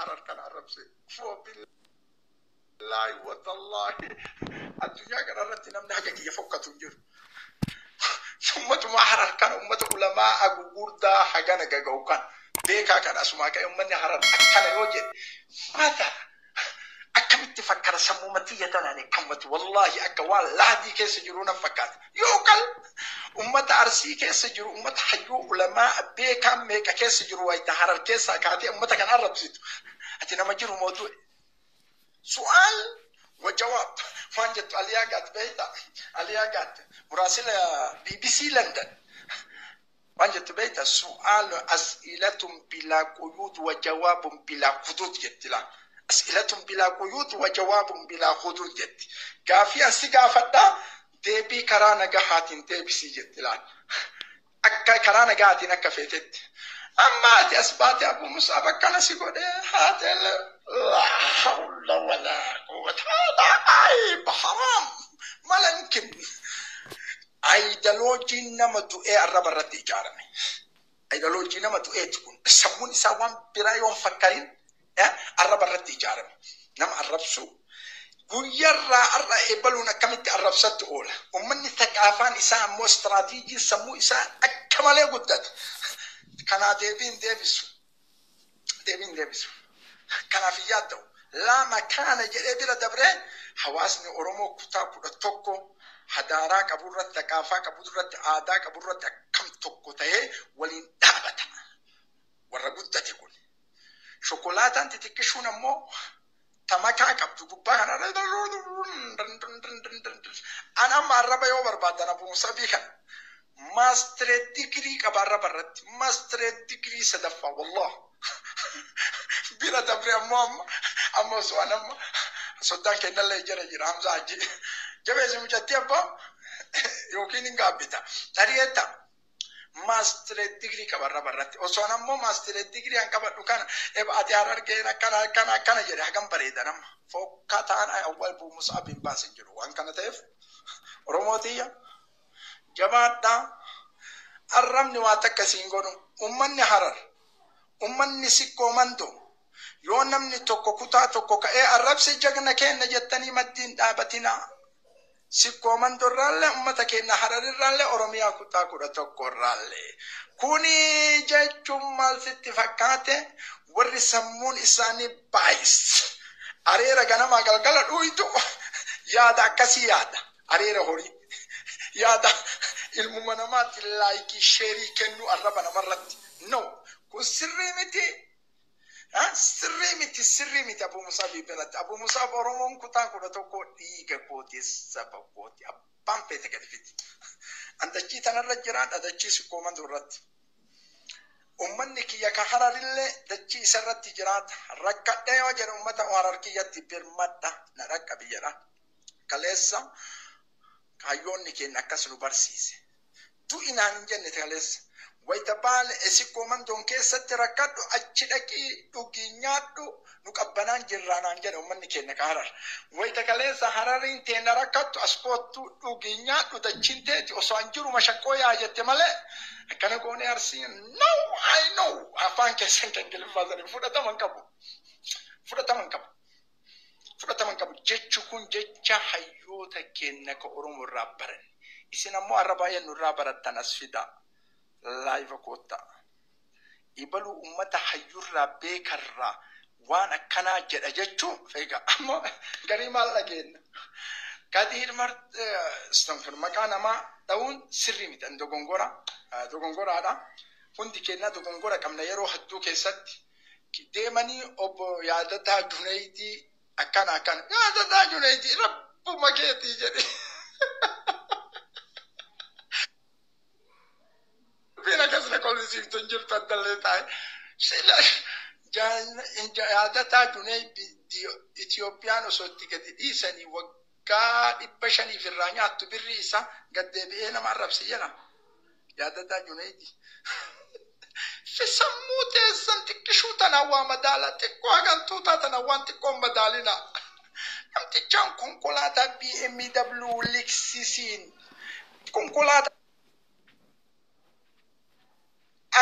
Harar kana arrabse. Billaahi watallaahi, addunyaa kana irratti namni haga kiyya fokkatu hin jiru. Ummatuma Harar kana, ummata ulamaa gugurdaa hagana gaga'u kan beekaa kan asumaa ka'e, ummanni Harar akkana yoo jedhe mata akkamitti fakkara? Sammuu matiyya tanaan akkamatu, wallaahi, akka waan laadii keessa jiru na fakkaata. Yookaan ummata Arsii keessa jiru, ummata hayyuu ulamaa beekaa meeqa keessa jiru, wayita Harar keessaa kaatee ummata kan arrabsitu ati nama jiru mootu. Su'aal wa jawaab waan jettu Aliyaa Gaat beekta? Aliyaa Gaat muraasila BBC London waan jettu beekta? Su'aal as'ilatun bilaa quyuud wa jawaabun bilaa huduud jetti laa. As'ilatun bilaa quyuud wa jawaabun bilaa huduud jetti. Gaafii ansi gaafadhaa, deebii karaa nagahaatiin deebisii jetti laal. Akka karaa nagahaatiin akka feetetti. Amma ati as baate Abu Musaab akkana si godhee haatele, laa hawla walaa quwwata, haadaa ayib haraam mala yumkin. Aayidaloojiin nama du'ee arraba irratti ijaarame. Aayidaloojii nama du'eeti kun. Sammuun isaa waan biraa yoo hin fakkarin arraba irratti ijaarame. Nama arrabsuu. Guyyarraa har'a eebaluun akkamitti arrabsatti oola. Uummanni thaqaafaan isaa ammoo istiraatiijii sammuu isaa akka malee guddate. Kanaa deebiin deebisu. Deebiin deebisu. Kanaaf hin yaadda'u. Lama kaana jedhee bira dabree hawaasni Oromoo kutaa 11 hadaaraa qabu irratti, thaqaafaa qabu irratti, aadaa qabu irratti akkam tokko ta'ee waliin dhaabata. Warra guddate kun. Shokolaataan xixiqqishuun ammoo tamakaa qabdu gubbaa kana. An amma arraba yoo barbaadan Abu Musabii kana masterate degree qaba arraba irratti, masterate degree sadaffaa, wallah. Bira dabre ammoo amma osoo an amma soddaan kennallee jala jira. Hamza Hajji jabeessi mucattii abbaa yookiin hin gaabbita tari'eetta. Masterate degree qaba arraba irratti. Osoo an ammoo masterate degree an qabadhu kana eba ati Harargeen akkana akkana akkana jedhe, hagam bareedan. Amma fokkataan awwal Abu Musab hin baasin jiru. Waan kana ta'eef, Oromootiyya, jabaadhaa. Arrabni waa takka siin godhu. Ummanni Harar, ummanni Sikkoo Mandoo, yoo namni tokko kutaa tokko ka'ee arrabse jagna kenna jettanii maddiin dhaabatinaa. Sikkoo Mandoo irraallee, ummata keenya Harar irraallee, Oromiyaa kutaa 11 irraallee. Kuni jechuun maal sitti fakkaate? Warri sammuun isaanii baay'is areera ganamaa galgala dhuytu yaada akkasii yaada. Areera horii yaada, ilmuma namaatti like share kennuu arraba namarratti. No, kun sirrii miti. Sirrii miti, sirrii miti. Abu Musaabii biratti, Abu Musaab, Oromoon kutaa 11 dhiiga kooti, saba kooti, abbaan feete gadi fiti. An dachii tanarra jiraadha, dachii Sikkoo Mandoo irratti. Ummanni kiyya ka Hararillee dachii isarratti jiraata. Rakkadhee yoo jedhe ummata Harar kiyyatti birmadha, na dhaqqabi jedha. Kaleessa hayyoonni keenya akkas nu barsiise. Du'i naan hin jenne kaleessa. Wayita Baale Sikkoo Mandoon keessatti rakkadhu, achi dhaqii dhugii nyaadhu, nu qabbanaan jirraa naan jedhe ummanni keenya ka Harar. Wayita kaleessa Harariin teenya rakkattu, as koottu, dhugii nyaadhu, dachiin teeti osoo an jiru mashaqqoo yaa jette malee akkana goonee Arsiin, no, I know, afaan keessan kan Ingiliffaa fudhataman qabu. Fudhataman qabu. Fudhataman qabu. Jechi kun jecha hayyoota keenya ka Oromoo irraa baranne. Isin ammoo har'a baay'ee nurraa barattan, as fidaa. Live koottaa. Ibaluu ummata hayyurraa beekarraa waan akkanaa jedha jechuun egaa ammoo garii maal dhageenya? Kadiir Mart maqaa namaa dha'uun sirrii miti, dogongora dogongoraadha. Hundi keenya dogongora qabna. Yeroo hedduu keessatti deemanii obbo Yaadataa Junaydii akkana akkana, Yaadataa Junaydii rabbuma keetii jedhe. Dubbiin akkas na kolfisiiftu hin jirtu addallee taa'e. Yaadataa Junaydii Itiyoophiyaan osoo itti gadi dhiisanii waggaa 500f irraa nyaattu birrii isaa gad deebi'ee nama arrabsi jedha. Yaadataa Junaydii. Sammuu teessan xiqqishuu tanaan waa madaala, xiqqoo hagantuu taatan waan xiqqoon madaalina. Namtichaan konkolaataa BMW Lexusiin, konkolaataa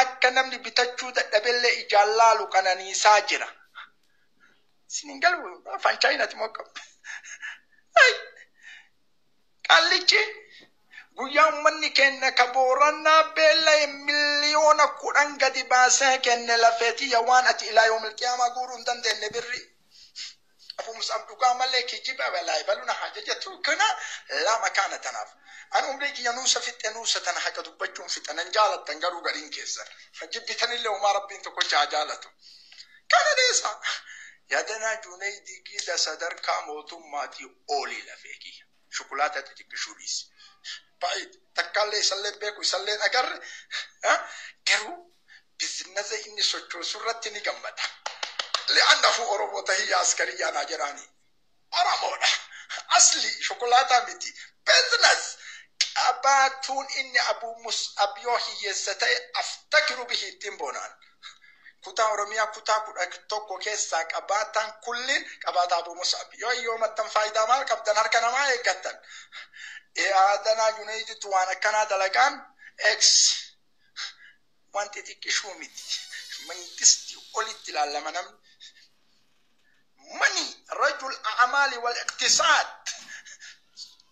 akka namni bitachuu dadhabellee ijaan laalu qananiisaa jira. Isin hin galu afaan Chaayinaati moo akkam? Qaallichi guyyaa uummanni keenya ka Boorannaa beela'e 10,000,000 gadi baasee kenne lafeetiyya waan ati ilaa yoomil qiyaamaa guuruu hin dandeenye birri. Abu Mus'ab dhugaa malee kijiba balaa baluna hajajatu kana lama kana tanaaf. An umrii kiyya nuusa fixxe nuusa tana haqa dubbachuun fixa nan jaalattan garuu gariin keessan. Jibbitanillee homaa rabbiin tokkocha haa jaalatu. Kana dhiisa. Yadanaa Junaydii gida sadarkaa mootummaatii olii lafee kiyya. Shukulaata xixiqqishuu dhiisi. Baay'ee takkaallee isallee beeku isallee agarre garuu bizinasa inni sochoosu irratti ni gammada. Li'annahu Oromoo tahiyya askariyyaa naa jedhaani. Oromoodha. Asli shokolaataa miti. Bizinas qabaatuun inni Abuu Mus'ab yoo hiyyeessa ta'e aftakiru bihi ittiin boonaan. Kutaa Oromiyaa kutaa 11 keessaa qabaataan kulliin qabaataa Abuu Mus'ab. Yoo hiyyoomattan faayidaa maal qabdan harka namaa eeggattan. Aadanaa Junayditu waan akkanaa dalagaan X waan xixiqqishuu miti. Mangisti olitti ilaallama namni. Mani rajul a'amaali wal iqtisaad.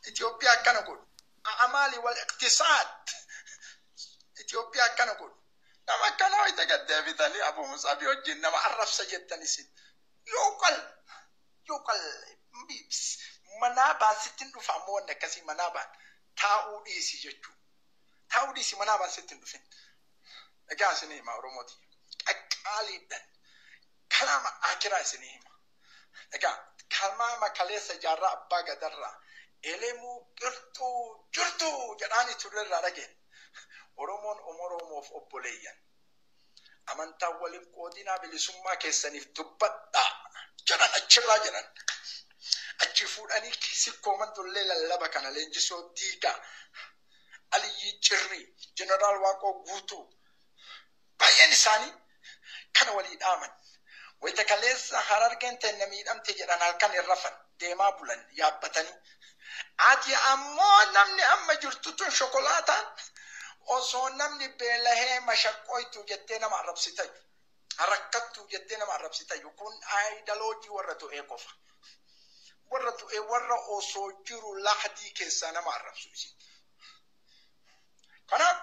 Itoophiyaa akkana godhu. A'amaali wal iqtisaad. Itoophiyaa akkana godhu. Nama akkanaa wayita gad deebitanii Abuu Mus'abii wajjin nama arrabsa jettan isin. Yoo qal manaa baan sitti hin dhufa ammoo wanni akkasii manaa baan taa'uu dhiisi jechuu. Taa'uu dhiisi manaa baan sitti hin dhufin. Egaa isin hima Oromooti. Qaqqaaliidhaan kalaama akiraa isin hima. Egaa kalaama kaleessa jaarraa abbaa gadarraa elemuu qirxuu jirtu jedhaanii turrerraa dhageen. Oromoon Oromoof obboleeyyan. Amantaa waliin qoodinaa bilisummaa keessaniif dubbadhaa jedhan achirraa jedhan. Achi fuudhanii sikkoo mandollee lallaba kana leenjisoo diigaa Aliyyii Cirrii Jeneraal Waaqoo Guutuu baay'een isaanii kana walii dhaaman. Wayita kaleessa Harargeen teenna miidhamte jedhan halkan hin rafan deemaa bulan yaabbatanii. Ati ammoo namni amma jirtu tun shokolaataan osoo namni beelahee mashaqqoytu jettee nama arrabsitayu. Rakkattu jettee nama arrabsitayu. Kun aayidaloojii warra du'ee qofa. Warra du'ee warra osoo jiru lahdii keessaa nama arrabsu isin. Kanaaf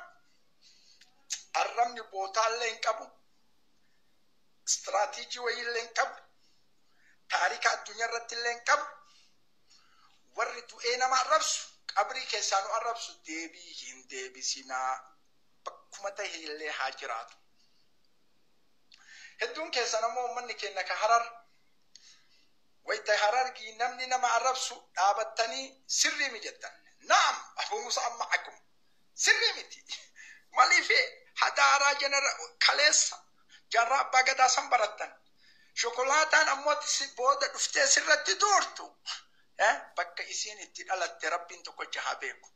arrabni bootaallee hin qabu. Istiraatiijii wayiillee hin qabu. Taarika addunyaa irratti illee hin qabu. Warri du'ee nama arrabsu qabrii keessaa nu arrabsu deebii hin deebisinaa bakkuma ta'e illee haa jiraatu. Hedduun keessan ammoo uummanni keenya ka Harar wayita Harargii namni nama arrabsu dhaabattanii sirrii mi jettan. Naam Abuu Musa amma akkuma sirrii miti. Maaliif hadaaraa jenera kaleessa jaarraa abbaa gadaa san barattan. Shokolaataan ammoo booda dhuftee sirratti duurtu. Bakka isiin itti dhalatte rabbiin tokkocha haa beeku.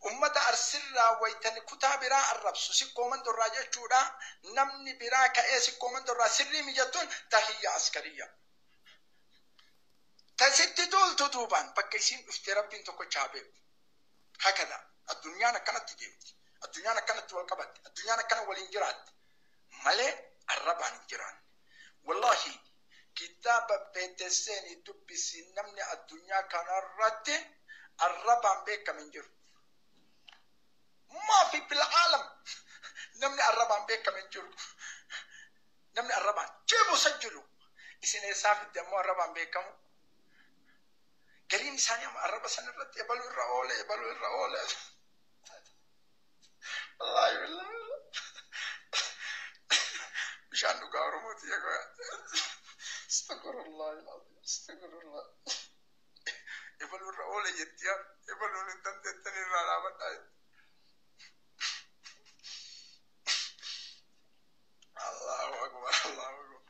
Ummata Arsirraa wayitani kutaa biraa arrabsu sikkoo mandorraa jechuudha. Namni biraa ka'ee sikkoo mandorraa sirrii mijattuun tahiyya askariyya. Tasitti duultu duubaan bakka isiin dhuftee rabbiin tokkocha haa beeku. Hakada addunyaan akkanatti deemti. Addunyaan akkanatti wal qabatti. Addunyaan akkana waliin jiraatti. Malee arrabaan hin jiraanne. Wallaahi kitaaba beetesseeni dubbisi namni addunyaa kanarratti arrabaan beekame hin jiru. Maafi fil aalam namni arrabaan beekame hin jiru. Namni arrabaan jeebu sajjilu. Isin eessaa fidde ammoo arrabaan beekamu? Galiin isaanii amma arraba sanarratti ebaluu irra oole ebaluu irra oole. Wallaahi wallaahi. Bishaan dhugaa Oromooti egaa. Astagfirullah al-azim. Astagfirullah. Ebaluu irra oole jetti yaa. Ebaluun hin dandeettan irraa dhaabadhaa jetti. Allahu akbar Allahu akbar.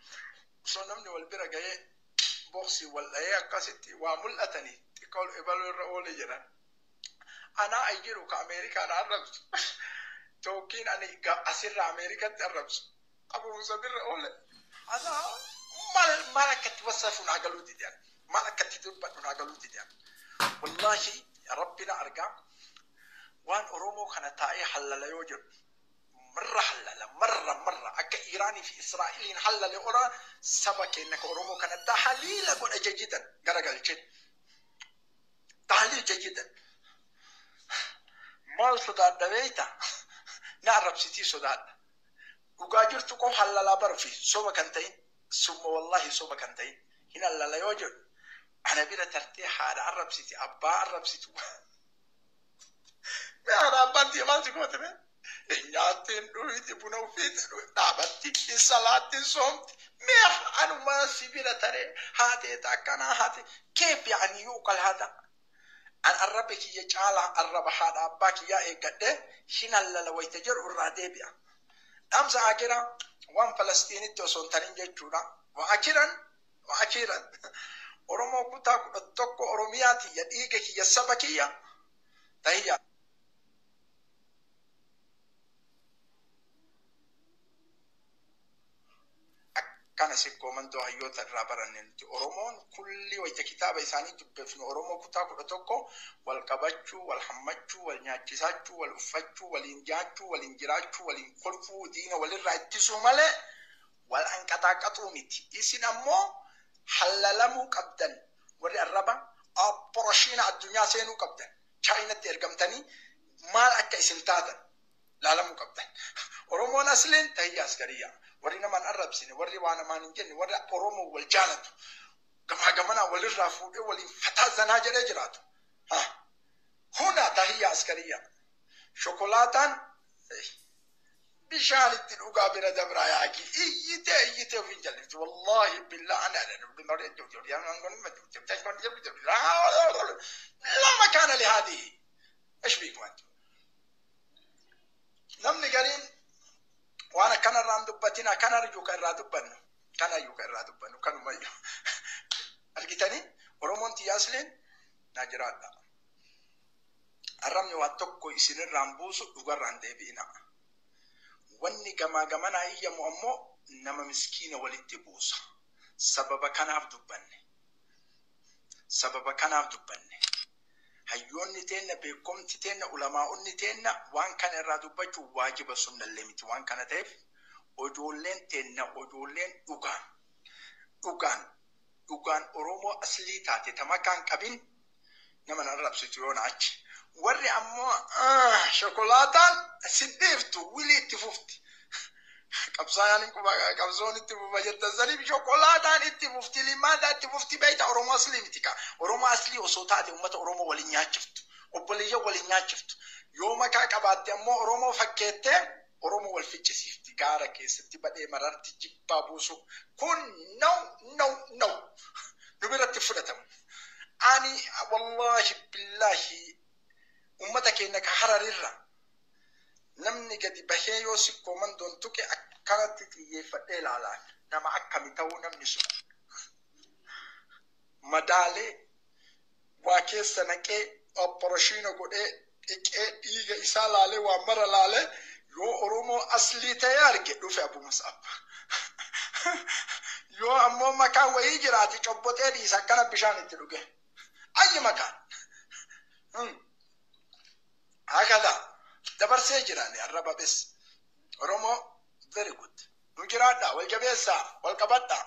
Osoo namni wal bira ga'ee boksii wal dha'ee akkasitti waa mul'atanii xiqqoo ebaluu irra oole jedhan. Anaa ay jiru ka Ameerikaan arrabsu. Tookiin ani asirra Ameerikatti arrabsu. Abu Musa birra oole. Anaa maal maal akkatti wasafu naa galuu didan. Maal akkatti dubbadhu naa galuu didan. Wallaahi rabbi na argaa waan Oromoo kana taa'ee hallala yoo jedhu Marra hallala, marra marra akka Iraanii fi Israa'eliin hallale ola saba keenya ka Oromoo kana tahliila godha jajidan garagalche. Tahliil jajidan. Maal sodaadha beeyta? Na arrabsitii sodaadha. Dhugaa jirtu qofa hallalaa baruufi soba kan ta'in, summa wallahi soba kan ta'in hin hallala yoo jedhu ana bira tartee haadha arrabsiti, abbaa arrabsitu. Mee haadha abbaan tiyya maal si goote mee? Nyaattiin dhuyti, buna ufiitti dhaabatti, salaatti soomti. Mee anuma si bira taree haateeta akkanaa haate keef yaani yuuqal haadha. An arraba kiyya caalaa arraba haadha abbaa kiyyaa eeggadhee hin hallala wayita jedhu irraa deebi'a. Dhaamsa akiraa waan Falastiinitti osoo hin tarin jechuudha. Wa akiran wa akiran Oromoo kutaa 11 Oromiyaa tiyya, dhiiga kiyya, saba kiyya tahiyya. Akkana sikkoo mandoo hayyoota irraa baranne nuti Oromoon kulli wayita kitaaba isaanii dubbifnu Oromoo kutaa 11 wal qabachuu, wal hammachuu, wal nyaachisaachuu, wal uffachuu, waliin nyaachuu, waliin jiraachuu, waliin kolfuu, diina walirraa ittisuu malee wal anqaxaaqaxuu miti. Isin ammoo hallalamuu qabdan, warri arraba operation addunyaa seenuu qabdan, Chaayinatti ergamtanii maal akka isin taatan laalamuu qabdan. Oromoon asliin tahiyya askariyyaa. Warri namaan arrabsine, warri waa namaan hin jenne, warri Oromoo wal jaalatu, gamaa gamanaa walirraa fuudhee waliin fataa zanaa jedhee jiraatu. Huna tahiyya askariyyaa. Shokolaataan bishaan itti dhugaa bira dabraa yaaki. Iyyitee iyyitee ofiin jallifti. Wallaahi billah ana la makaana lihaadihi. ايش بيكم انتم؟ Namni gariin waan akkanarraa hin dubbatin, akkana iyyuu kan irraa dubbannu, kana iyyuu kan irraa dubbannu kanumayyuu. Argitanii, Oromoon tiyyaasleen naa jiraadha. Arrabni waan tokko isinirraan buusu, dhugarraan deebi'ina. Wanni gamaa gamanaa iyyamu ammoo nama miskiina walitti buusa. Sababa kanaaf dubbanne. Sababa kanaaf dubbanne. Hayyoonni teenna, beekumti teenna, ulamaa'onni teenna waan kana irraa dubbachuun waajiba, sunnallee miti. Waan kana ta'eef ijoolleen teenna, ijoolleen dhugaan dhugaan dhugaan Oromoo aslii taate tamakaan qabin nama nan arrabsitu yoo na achi. Warri ammoo shokolaataan si dhiiftu wilii itti fufti. Qabsaayaan hin quba qabsoon itti fufa jettan saniif shokolaataan itti fufti, limaadaa itti fufti beeyta. Oromoo aslii miti ka. Oromoo aslii osoo taate uummata Oromoo waliin nyaachiftu. Obboleeyyan waliin nyaachiftu. Yoo makaa qabaatte ammoo Oromoo fakkeettee Oromoo wal ficcisiifti. Gaara keessatti badhee mararti jibbaa buusu. Kun no no no. Nu biratti fudhatamu. Ani wallahi billahi uummata keenya ka Hararirra namni gadi bahee yoo sikkoo mandoon tuqe akkanatti xiyyeeffadhee ilaalaan nama akkami ta'uu namni sun madaalee waa keessa naqee operation godhee dhiqee dhiiga isaa laalee waa mara laalee yoo Oromoo aslii ta'e arge dhufe Abu Mus'ab. Yoo ammoo makaa wayii jiraate cobboxee dhiisa akkana bishaan itti dhuge. Ayyi makaan. Hakada dabarsee jiraani arraba bes. Oromoo very good. Nu jiraadha, wal jabeessaa, wal qabadha.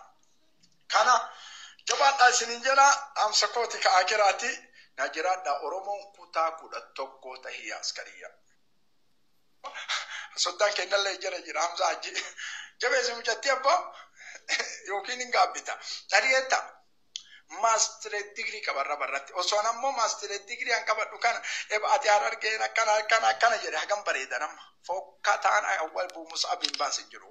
Kana jabaadhaa isinin jedha, dhaamsa kooti ka akiraati. Na jiraadha, Oromoon kutaa 11 tahiyya askariyya. Soddaan kennallee jira jira Hamza Hajji. Jabeessi mucattii abbaa yookiin hin gaabbita. Dhariyeetta. Masterate degree qaba arraba irratti. Osoon ammoo masterate degree an qabadhu kana eba ati Harargeen akkana akkana akkana jedhe hagam bareeda nama. Fokkataan awwal buumus abiin baasin jiru.